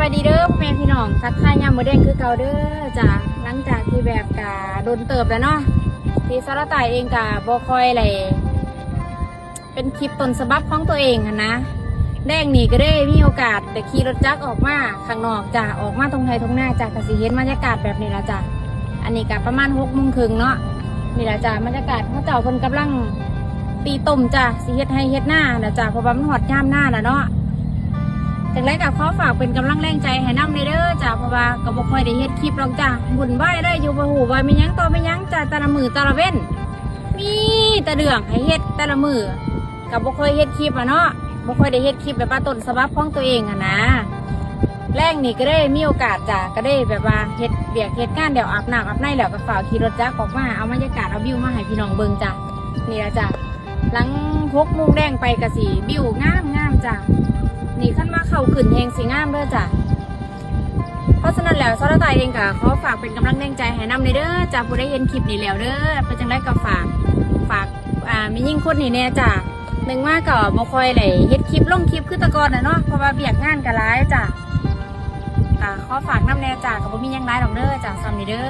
ສະບາຍດີເດີພໍ່ແມ່ພີ່ນ້ອງ ທັກທາຍຍາມມື້ແລງຄືເກົ່າເດີຈ້າ. ຫຼັງຈາກທີ່ແບບກະດົນເຕີບແລ້ວເນາະ ທີ່ສາວລາວໃຕ້ເອງກະບໍ່ຄ່ອຍໄດ້ເປັນຄລິບຕົ້ນສະບັບຂອງຕົວເອງຫັ້ນນະ. ແລງນີ້ກະໄດ້ມີໂອກາດໄດ້ຂີ່ລົດຈັກອອກມາຂ້າງນອກຈ້າ ອອກມາທົ່ງໄຮ່ທົ່ງນາຈ້າ ກະຊິເຫັນບັນຍາກາດແບບນີ້ລະຈ້າ. ອັນນີ້ກະປະມານຫົກໂມງເຄິ່ງເນາະ. ນີ້ລະຈ້າ ບັນຍາກາດເຂົາເຈົ້າເພິ່ນກຳລັງຕີຕົມຈ້າ ຊິເຮັດໄຮ່ເຮັດນາລະຈ້າ ເພາະວ່າມັນຮອດຍາມນາລະເນາະ. ຈັ່ງໃດກະຂໍຝາກເປັນກຳລັງແຮງໃຈໃຫ້ນຳແດ່ເດີຈ້າ ເພາະວ່າກະບໍ່ຄ່ອຍໄດ້ເຮັດຄລິບດອກຈ້າ ວຸ່ນວາຍເລີຍ ຢູ່ບໍ່ຮູ້ວ່າມີຫຍັງຕໍ່ມີຫຍັງຈ້າ ແຕ່ລະມື້ແຕ່ລະເວັນ ມີແຕ່ເລື່ອງໃຫ້ເຮັດແຕ່ລະມື້ ກະບໍ່ຄ່ອຍເຮັດຄລິບອະເນາະ ບໍ່ຄ່ອຍໄດ້ເຮັດຄລິບແບບວ່າຕົ້ນສະບັບຂອງຕົວເອງຫັ້ນນະ. ແລງນີ້ກະໄດ້ມີໂອກາດຈ້າ ກະໄດ້ແບບວ່າເຮັດວຽກເຮັດງານແລ້ວ ອາບນ້ຳອາບໃນແລ້ວ ກະຟ້າວຂີ່ລົດຈັກອອກມາ ເອົາບັນຍາກາດ ເອົາວິວມາໃຫ້ພີ່ນ້ອງເບິ່ງຈ້າ. ນີ້ລະຈ້າ ຫຼັງຫົກໂມງແລງໄປກະຊິວິວງາມໆຈ້າ. ນີ້ຄັນວ່າເຂົ້າຂຶ້ນແຮງຊິງາມເດີຈ້າ. ເພາະສະນັ້ນແລ້ວ ສາວລາວໃຕ້ເອງກະຂໍຝາກເປັນກຳລັງແຮງໃຈໃຫ້ນຳແດ່ເດີຈ້າ ຜູ້ໃດເຫັນຄລິບນີ້ແລ້ວເດີ ເປັນຈັ່ງໃດກະຝາກ ຝາກ ອ່າ ແມ່ຍິງຄົນນີ້ແດ່ຈ້າ. ໜຶ່ງມາກະບໍ່ຄ່ອຍໄດ້ເຮັດຄລິບລົງຄລິບຄືແຕ່ກ່ອນແລ້ວເນາະ ເພາະວ່າວຽກງານກະຫຼາຍຈ້າ. ກະຂໍຝາກນຳແດ່ຈ້າ ກະບໍ່ມີຫຍັງຫຼາຍດອກເດີຈ້າ ສ່ຳນີ້ເດີ.